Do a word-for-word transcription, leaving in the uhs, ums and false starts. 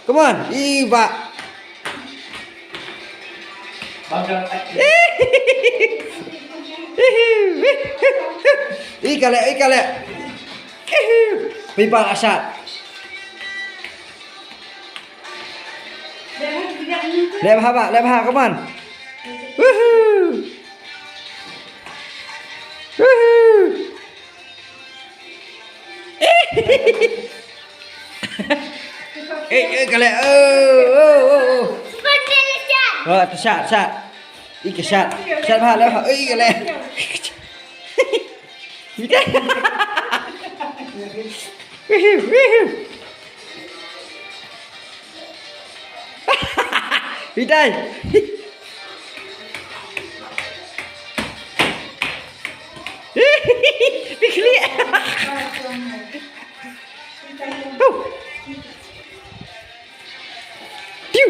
Come on. Ih, bah. Ih, kale, ih, kale. Pi ba la shot. Leh bha, bah, leh bha, come on. Woohoo. Woohoo. Eh, eh, kale. Oh, oh, oh, oh. Seperti Lisha. Oh, tershat, shat. Ih, keshat. Shat bha, leh bha. Ih, kale. Hitai. Pikli. Huh. Piu.